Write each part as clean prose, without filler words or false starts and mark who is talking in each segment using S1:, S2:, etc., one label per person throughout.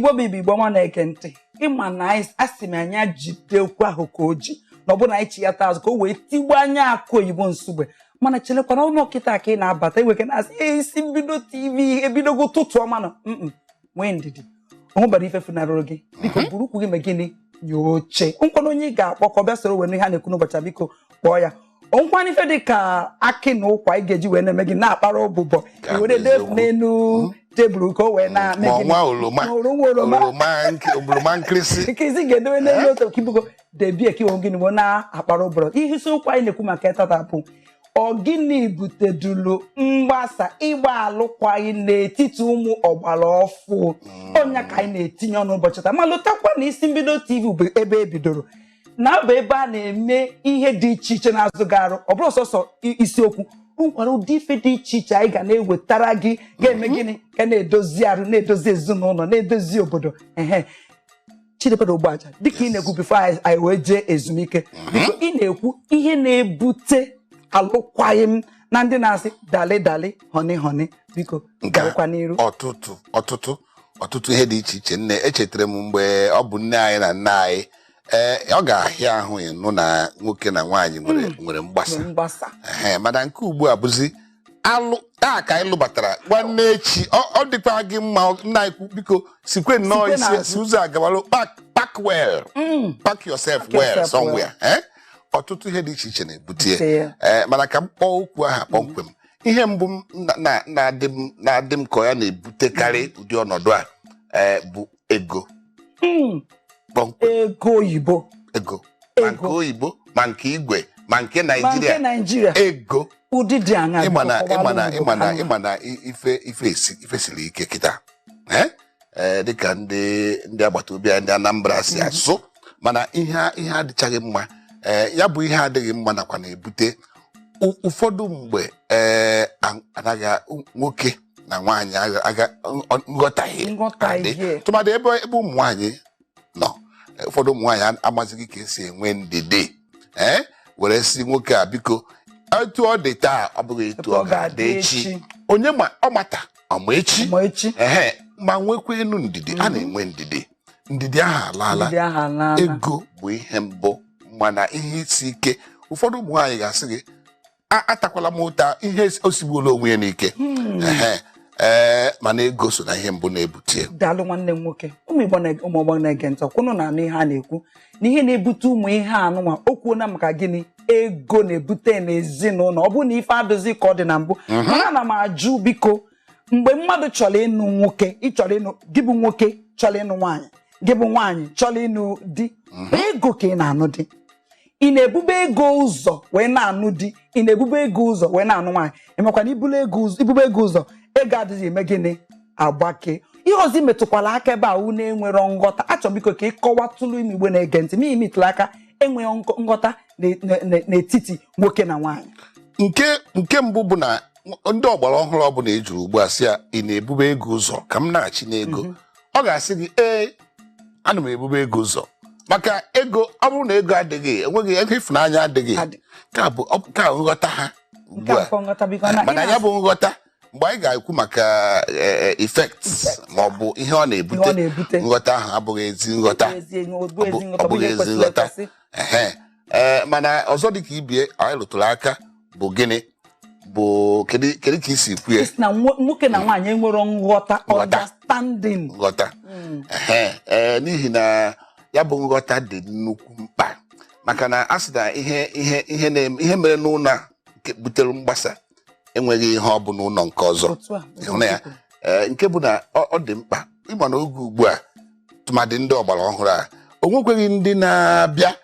S1: Igbo bụ Igbo, Igbo ọma na-ege ntị, ịma na anyị asị m anya jide okwu ahụ ka o ji na ọ bụrụ na anyị chi ya taa azụ ka o wee tigbuo anya akụ oyibo nsugbe. Mana chelekwana ụlọ kịta ka ị na-abata enweke na-asị, "Ee, Isi Mbido TV ebidogo." Tụtụ ọma nọ nwee ndidi, ọ nwebara ife funarụrụ gị. Biko buru ụkwụ gị mee gịnị nye oche nkwana onye ị ga-akpọ ka ọ bịa soro wee nụ ihe a na-ekwu n'ụbọchị a. Biko kpọọ ya. Nkwana ife dị ka akị na ụkwa ị ga-eji wee na-eme gị na-akpara ụbụbọ
S2: Ka
S1: i were
S2: bụ
S1: dee
S2: eziokwu.
S1: n'elu tebụl ka o wee na-eme
S2: Ma
S1: gịnị?
S2: nwa oroma.
S1: Ma oroma.
S2: Oroma nkịrịsị.
S1: Nke isi ga-edowe n'elu otu ka ibugo debie ka iwe gịnị wee na-akpara ụbọrọ. Ihe isiokwu anyị na-ekwu maka ya tata bụ ọ gịnị butedulu mgbasa, ịgba alụkwaghị n'etiti ụmụ ọgbara ọfụ? Ọnya ka anyị na-etinye ọnụ ụbọchị taa. Ma lụtakwa na Isi Mbido TV bụ ebe e bidoro na bụ ebe a na-eme ihe dị iche iche na-azụ gị arụ. Ọ bụrụ sọsọ isiokwu o nwekwara ụdị ife dị iche iche anyị ga na-ewetara gị ga-eme gịnị, ga na-edozi arụ, na-edozi ezinụlọ, na-edozi obodo. Ehe, Chidiebere Ogbuaja, dịka ị na-ekwu before anyị wee jee ezumike, biko ị na-ekwu ihe na-ebute alụkwaghịm na ndị na-asị darling, darling, honey, honey, biko
S2: Nke a,
S1: garakwa n'iru.
S2: Ọtụtụ ọtụtụ ọtụtụ ihe dị iche iche. Nne, echetara m mgbe ọ bụ nne anyị na nna anyị, ee, ọ ga-ahịa ahụ ịnụ na nwoke na nwaanyị nwere mgbasa.
S1: Nwere mgbasa.
S2: Ehe, mana nke ugbu a bụzi alụ taa ka anyị lụbatara nwanne echi ọ dịkwa gị mma. Nna anyị kwu, biko sikwe nnọọ
S1: Sikwe
S2: isi
S1: n'azụ.
S2: Si ụzọ agawalụ. Park, park well, park yourself
S1: Park
S2: well
S1: yourself.
S2: somewhere. Eh? Ọtụtụ ihe dị iche iche na-ebute
S1: Bute ya.
S2: Ee, mana ka m kpọọ okwu aha kpọmkwem. Ihe mbụ m na-adị m ka ya na-ebutekarị ụdị ọnọdụ a, ee, bụ ego kpọmkwem.
S1: Ego oyibo.
S2: Ego, ma nke
S1: Ego.
S2: oyibo, ma nke igwe, ma nke
S1: Ma nke
S2: Naijiria.
S1: Naijiria.
S2: Ego.
S1: Ụdị dị aṅa?
S2: Ịma na
S1: Biko,
S2: ịma na
S1: kọwalụ m
S2: ịma na
S1: Igbo.
S2: Ịma na ife esi ife siri ike kịta. Eh? Ee, dịka ndị agbata obi anyị ndị Anambra si asụ, mana ihe adịchaghị mma. Ee, ya bụ ihe adịghị mma nakwa na-ebute ụfọdụ mgbe, ee, anaghị nwoke na nwaanyị aga nghọtahie
S1: Nghọtahie.
S2: adị. Tụmadị ebe ụmụ nwaanyị nọ. Ee, ụfọdụ ụmụ nwaanyị amazighị ka esi enwe ndidi, ee, were si nwoke a, biko, etu ọ dị taa ọ bụghị etu ọ ga-adị echi. Onye ma ọ mata ọ ma echi.
S1: Ma echi.
S2: Ehe, ma nwekwa enu ndidi a na-enwe ndidi, ndidi ahụ alaala.
S1: Ndị ahụ alaala.
S2: Ego bụ ihe mbụ, mana ihe isi ike, ụfọdụ ụmụ nwaanyị ga-asị gị, "Atakwala m ụta ihe o sigbuola onwe ya n'ike." Ehe, ee, mana ego so na ihe mbụ na-ebute.
S1: Daalụ, nwanne m nwoke. Ụmụ Igbo na ụmụ ọgbọ na-ege ntị, ọkwụnụ na-anụ ihe a na-ekwu na ihe na-ebute ụmụ ihe anụnwa o kwuona maka gịnị ego na-ebute n'ezinụlọ. Ọ bụrụ na ife adịghị ka ọ dị na mbụ, mana ana m ajụ, biko, mgbe mmadụ chọrọ ịnụ nwoke, ịchọrọ ịnụ, gị bụ nwoke chọrọ ịnụ nwaanyị, gị bụ nwaanyị chọrọ ịnụ di, ego ka ị na-anụ di, ị na-ebube ego ụzọ wee na-anụ di, ị na-ebube ego ụzọ wee na-anụ nwaanyị? Ịmakwa na ibulu ego ụzọ, ibube ego ụzọ, ego adịghị eme gịnị agbake. Ihe ọzọ imetụkwala aka ebe a wụ na-enwero nghọta. Achọrọ biko ka ị kọwatụlụ ime Igbo na-ege ntị ma imetụrụ aka enweghị nghọta n'etiti nwoke na nwaanyị.
S2: Nke mbụ bụ na ndị ọgbara ọhụrụ ọbụla ejuru ugbu a sị ya, "Ị na-ebube ego ụzọ ka m na-achị n'ego?" ọ ga-asị gị, "Ee, ana m ebube ego ụzọ," maka ego. ọ bụrụ na ego adịghị, enweghị ego, ịfụnanya adịghị.
S1: Adị.
S2: Nke a bụ nke a nghọta ha
S1: Nke
S2: ugbu
S1: a
S2: a.
S1: bụ nghọta, biko na
S2: Mana
S1: ị
S2: ya bụ nghọta, mgbe anyị ga-ekwu maka effects ma ọ bụ ihe ọ na-ebute,
S1: Ihe ọ na-ebute.
S2: nghọta ahụ abụghị ezi nghọta.
S1: Ọ bụ ezi nghọta,
S2: Ọ bụghị
S1: bụ ihe
S2: ezi
S1: kwesịrị
S2: nghọta.
S1: ekwesị.
S2: Ehe, ee, mana ọzọ dị ka ibie anyị rụtụrụ aka bụ gịnị? Bụ kedu ka isi kwu ya?
S1: Isi na nwoke na nwaanyị enwero nghọta.
S2: Nghọta.
S1: Understanding.
S2: Nghọta. Ehe, ee, n'ihi na ya bụ nghọta dị nnukwu mkpa, maka na a sị na ihe na-eme, ihe mere n'ụlọ a nke butere mgbasa enweghị ihe ọ bụ n'ụlọ nke ọzọ.
S1: Otu a.
S2: Ịhụ na ya? Ee, nke bụ na ọ dị mkpa ịma na oge ugbu a, tụmadị ndị ọgbara ọhụrụ a, o nwekweghị ndị na-abịa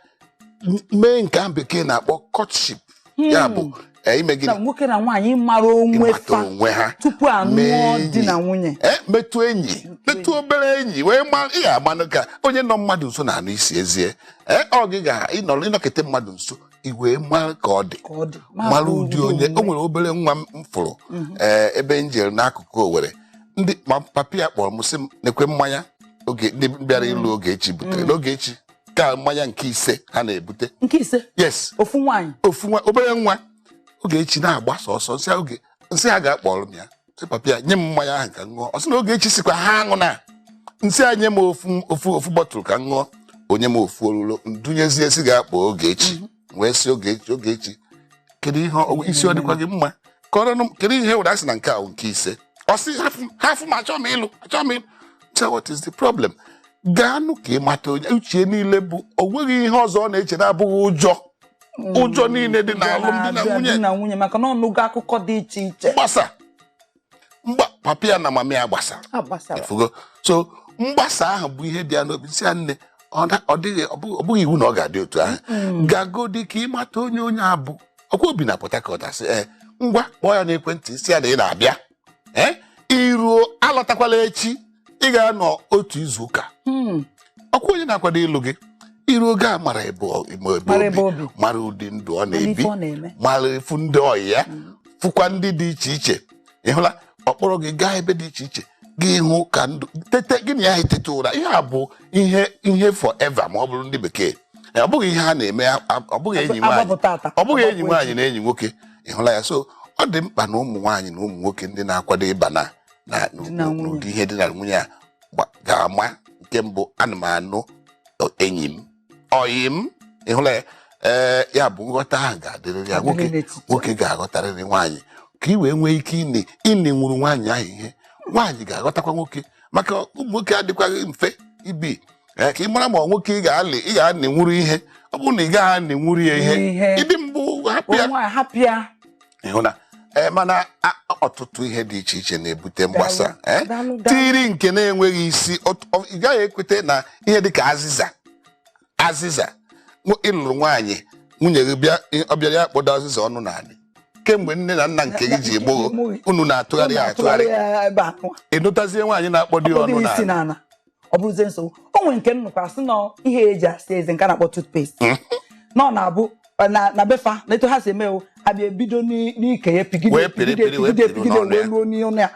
S2: mee nke ahụ bekee na-akpọ courtship, ya bụ ime
S1: Na
S2: gịnị?
S1: nwoke na nwaanyị mara onwe
S2: Ịmata
S1: fa
S2: onwe ha
S1: tupu a
S2: mee
S1: nụọ di
S2: enyi.
S1: na nwunye.
S2: Ee, metụ enyi, metụ obere enyi wee ma ị ga-amanụ ka onye nọ mmadụ nso na-anụ isi ezie. Ee, ọ gị ga ịnọrọ ịnọkete mmadụ nso, i wee mara ka ọ dị.
S1: Ka ọ dị.
S2: Mara ụdị onye o nwere. Obere nwa m fụrụ, ee, ebe m jere n'akụkụ Owere, ndị ma papi ya kpọrọ m sị m nekwe mmanya oge ndị bịara ịlụ Ogechi butere n'Ogechi ka mmanya nke ise ha na-ebute.
S1: Nke ise?
S2: Yes.
S1: Ofu nwaanyị?
S2: Ofu nwa, obere nwa Ogechi na-agbasa ọsọ nsị oge nsị ha ga-akpọrọ m ya, sị papi ya nye m mmanya ahụ ka m ṅụọ. Ọ sị na Ogechi sikwa ha aṅụ na Nsị anyị m ofu ofu ofu bottle ka m ṅụọ, onye m ofu olulo ndunyezie si ga-akpọ Ogechi, wee sị, "Ogechi, Ogechi, kedu ihe isi ọ dịkwa gị mma? Kọrọ m, kedu ihe were asị na nke a bụ nke ise?" Ọ sị, "Hafụ hafụ m, achọ m ịlụ, achọ m ịlụ." Sị, "What is the problem? Gaanụ ka ị mata onye." Uche niile bụ o nweghị ihe ọzọ ọ na-eche na-abụghị ụjọ, ụjọ niile dị n'alụmdi na nwunye.
S1: Di na nwunye, maka na ọnụgo akụkọ dị iche iche.
S2: Mgbasa mgba papa ya na mama ya gbasara.
S1: A gbasara.
S2: Ifugo, so mgbasa ahụ bụ ihe dị ya n'obi. Sị ya, "Nne, ọ dịghị, ọ bụghị iwu na ọ ga-adị otu ahụ. Gagodi ka ịmata onye onye a bụ." Ọkwa obi na Port Harcourt, asị ee, ngwa, kpọọ ya n'ekwentị, si ya na ị na-abịa, ee, iruo alọtakwala echi, ị ga-anọ otu izu ụka. Ọkwa onye na-akwado ịlụ gị, iruo oge a, mara ebe
S1: Mara ebe
S2: obi,
S1: obi.
S2: Mara ụdị ndụ ọ
S1: Mara
S2: na-ebi,
S1: ife ọ na-eme.
S2: Mara efu ndị ọyị ya, fụkwa ndị dị iche iche. Ị hụla, ọ kpọrọ gị gaa ebe dị iche iche, gị hụ ka ndụ tete gị na ya etete ụra. Ihe a bụ ihe forever, ma ọ bụrụ ndị bekee. Ọ bụghị ihe a na-eme, ọ bụghị enyi nwaanyị,
S1: Agbapụ tata,
S2: ọ bụghị enyi
S1: agbapụ.
S2: Nwaanyị na enyi nwoke, ị hụla ya. So ọ dị mkpa na ụmụ nwaanyị na ụmụ nwoke ndị na-akwado ịba na
S1: Di na nwunye.
S2: n'ụdị ihe dị na nwunye a ga-ama nke mbụ, ana m anụ enyi m, ọyị m. Ị hụla ya, ee, ya bụ nghọta ahụ ga-adịrịrị ya.
S1: Adịrị
S2: Nwoke,
S1: n'etiti.
S2: nwoke ga-aghọtarịrị nwaanyị ka ị wee nwee ike ịne nwuru nwaanyị ahụ ihe. Nwaanyị ga-aghọtakwa nwoke, maka ụmụ nwoke adịkwaghị mfe ibi. Ee, ka ị mara ma ọ nwoke ị ga-alị, ị ga-anịnwuru ihe. Ọ bụrụ na ị gaghị anịnwuru ya ihe,
S1: Ihe.
S2: ịdị mbụ hapụ ya.
S1: Nwaanyị, hapụ ya.
S2: Ị hụ na ee, mana ọtụtụ ihe dị iche iche na-ebute mgbasa. Ee,
S1: Daalụ, daalụ.
S2: tiri nke na-enweghị isi, ị gaghị ekwete na ihe dị ka azịza azịza. Ịlụrụ nwaanyị, nwunye gị bịa, ọ bịara ya kpọdo azịza ọnụ n'ala. Kemgbe nne na nna nke gị ji gboo, unu na-atụgharị ya atụgharị.
S1: Ya ebe a.
S2: Ị nụtazie nwaanyị na-akpọdo ya
S1: Ọ
S2: ọnụ
S1: dịghị isi
S2: n'ala.
S1: N'ala, ọ bụrụzie nsogbu. O nwere nke m nụkwara sị na ihe eji asa eze, nke a na-akpọ toothpaste, na ọ na-abụ na befa na etu ha si eme o, abịa ebido n'ike ya pigide,
S2: Wee pịrị,
S1: pigide,
S2: pịrị, wee
S1: pigide,
S2: pịrị
S1: pigide,
S2: n'ọnụ
S1: wee
S2: ya.
S1: ruo n'ọnụ ya.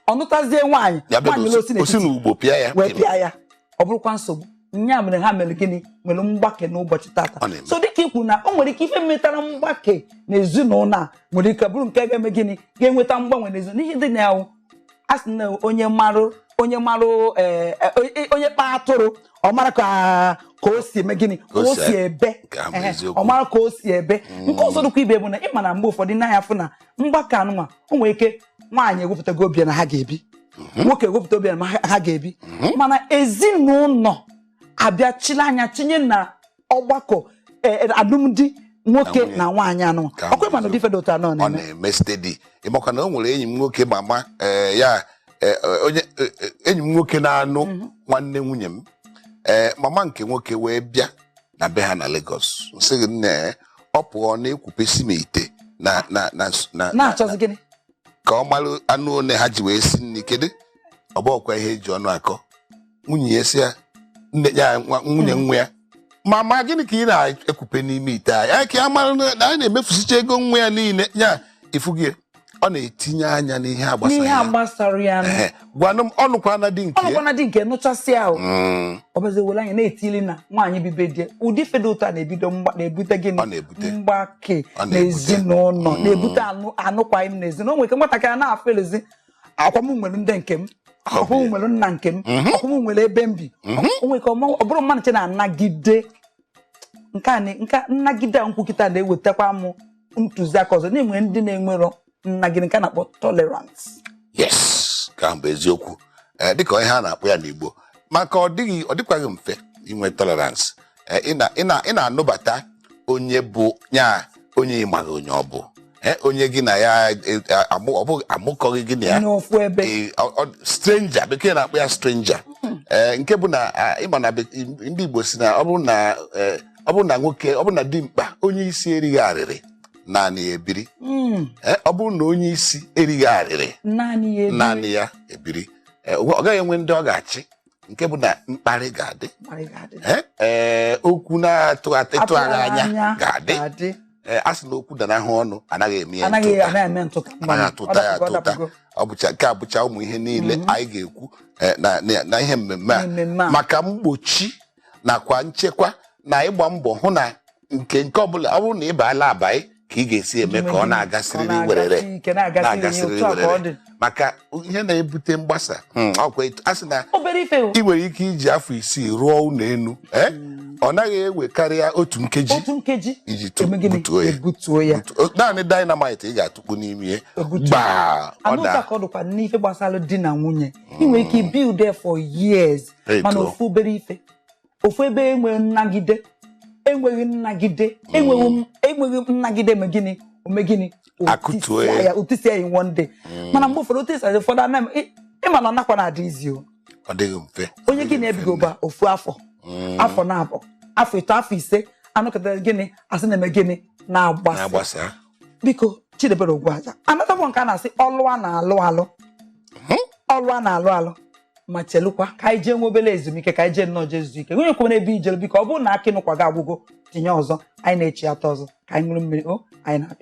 S1: Ọ nụtazie nwaanyị,
S2: Ya bịa
S1: nwaanyị osi
S2: osi
S1: n'etiti
S2: n'ugbo pịa ya.
S1: Wee pịa ya, ọ bụrụkwa nsogbu. Nya mere ha mere gịnị? Nwere mgbake n'ụbọchị tata.
S2: Ọ na-eme.
S1: So dịka ikwu na o nwere ike ife metara mgbake na ezinụlọ a nwere ike bụrụ nke ga-eme gịnị, ga-enweta mgbanwe n'ezinụlọ n'ihe dị na ya wụ, a sị na onye marụ, onye marụ, ee, onye kpaa atụrụ, ọ mara ka o si eme gịnị, ka o si ebe.
S2: Nke ahụ bụ
S1: Ehe,
S2: eziokwu.
S1: ọ mara ka o si ebe. Nke ọzọ dịkwa ibe bụ na ịma na mgbe ụfọdụ n'anya afụ na mgbakọ anụnwa, o nwere ike nwaanyị ewepụtago obi ya na ha ga-ebi, nwoke ewepụta obi ya na ha ga-ebi, mana ezinụlọ abịa chile anya tinye na ọgbakọ alụmdi nwoke
S2: Na nwunye.
S1: na nwaanyị anụnwa.
S2: Nke ahụ
S1: Ọkwa ịma na ụdị ife dị otu anọ
S2: ọ
S1: na-eme.
S2: Na-eme steady. Ịmakwa na o nwere enyi m nwoke mama, ee, ya ee, onye enyi m nwoke na-anụ nwanne nwunye m, ee, mama nke nwoke wee bịa na be ha na Lagos, nsị gị nne, ọ pụọ na-ekwupesi m ite na
S1: Na-achọzi gịnị?
S2: Ka ọ malụ anụ one ha ji wee si nri. Kedu ọ bụghịkwa ihe eji ọnụ akọ. Nwunye ya si ya, nne ya, nwunye nwa ya, "Mama, gịnị ka ị na-ekwupe n'ime ite a?" Ya ka ya mara na anyị na-emefusicha ego nwa ya niile. Ya ifugie, ọ na-etinye anya n'ihe a gbasara
S1: N'ihe
S2: ya.
S1: a gbasara ya nụ.
S2: Ehe, gwanụ m, ọnụkwana di nke ya.
S1: Ọnụkwana di nke nụchasịa ahụ, ọ bụzi were anya na-etili na nwaanyị bibe die. Ụdị fedo ụtọ a na-ebido na-ebute gịnị?
S2: Ọ na-ebute.
S1: Mgbake
S2: Ọ na-ebute.
S1: n'ezinụlọ, na-ebute anụkwaghịm n'ezinụlọ. O nwere ike nwatakịrị na-afụ elezi, akwa m nwere ndị nke m, akwa m nwere nna nke m, akwa m nwere ebe m bi. O nwere ike ọ bụrụ mmadụ nche na-anagide nke a nke nnagide a nkwukịta na-ewetakwa m ntụziaka ọzọ na-enwe ndị na-enwerọ nnagide, nke a na-akpọ tolerance.
S2: Yes, ka ahụ bụ eziokwu. Ee, dịka ihe a na-akpọ ya n'Igbo, maka ọ dịghị, ọ dịkwaghị mfe inwe tolerance. Ee, ị na-anụbata onye bụ nya onye ị maghị onye ọ bụ. Ee, onye gị na ya ọ bụghị amụkọghị gị na ya
S1: n'ofu ebe.
S2: Ee, stranger, bekee na-akpọ ya stranger. Ee, nke bụ na ịma na ndị Igbo si na ọ bụrụ na nwoke, ọ bụrụ na dimkpa onye isi erighị arịrị, naanị ya ebiri. Ee, ọ bụrụ na onye isi erighị arịrị,
S1: Naanị ya ebiri.
S2: Naanị ya ebiri. Ee, ọ gaghị enwe ndị ọ ga-achị, nke bụ na mkparị ga-adị.
S1: Mkparị ga-adị.
S2: Ee, okwu na-atụ ịtụgharị anya ga-adị.
S1: Ga-adị.
S2: Ee, a sị na okwu danahụ ọnụ anaghị eme ya
S1: Anaghị
S2: ntụta.
S1: Anaghị eme ntụta.
S2: Anaghị atụta ya
S1: Ọ dapụgo, ọ
S2: atụta.
S1: dapụgo.
S2: Ọ bụcha nke a bụcha ụmụ ihe niile anyị ga-ekwu na ihe mmemme a
S1: Mmemme a.
S2: maka mgbochi nakwa nchekwa na ịgba mbọ hụ na nke ọbụla, ọ bụrụ na ị baala abaị, ka ị ga-esi eme ka ọ na-agasịrịrị werere.
S1: Na-agasị ike, na-agasị
S2: Na-agasịrịrị
S1: otu a ka ọ
S2: werere.
S1: dị.
S2: Maka ihe na-ebute mgbasa, ọkwa a sị na
S1: Obere ife o.
S2: ị nwere ike iji afọ 6 rụọ ụlọ elu, eh? Ọ naghị ewe karịa otu nkeji
S1: Otu nkeji
S2: iji
S1: eme gịnị?
S2: butuo ya.
S1: Ebutuo ya.
S2: Naanị dynamite ị ga-atụkpu n'ime ya.
S1: Ebutuo.
S2: Gbaa, ọ
S1: Anụ
S2: daa.
S1: ka ọ dịkwa n'ife gbasara di na nwunye, ị nwere ike build there for years,
S2: Hey,
S1: mana
S2: tụọ.
S1: ofu obere ife, ofu ebe enweghị nnagide, enweghị nnagide, enweghị nnagide, eme gịnị, ome gịnị?
S2: Akụtuo ya.
S1: Ya, otisia ya in one day. Mana mgbe ụfọdụ otisia ya, ụfọdụ ana ịma na ọ nakwa na-adị izi o.
S2: Ọ dịghị mfe.
S1: Onye gị na-ebigo ba ofu afọ, afọ 2, afọ 3, afọ 5, anụkọtara gịnị, asị na-eme gịnị? Na-agbasa.
S2: Na-agbasa.
S1: Biko, Chidebere Ogbuaja, anatakwa nke a na-asị ọlụ a na-alụ alụ, ọlụ a na-alụ alụ. Ma chelukwa ka anyị jee nwe obere ezumike, ka anyị jee nnọọ jee zuo ike. Onye kwere ebe ijere, biko, ọ bụrụ na akị nụkwa gị agwụgo, tinye ọzọ. Anyị na-echi atọ ọzọ ka anyị ṅụrụ mmiri o. Anyị na-abịa.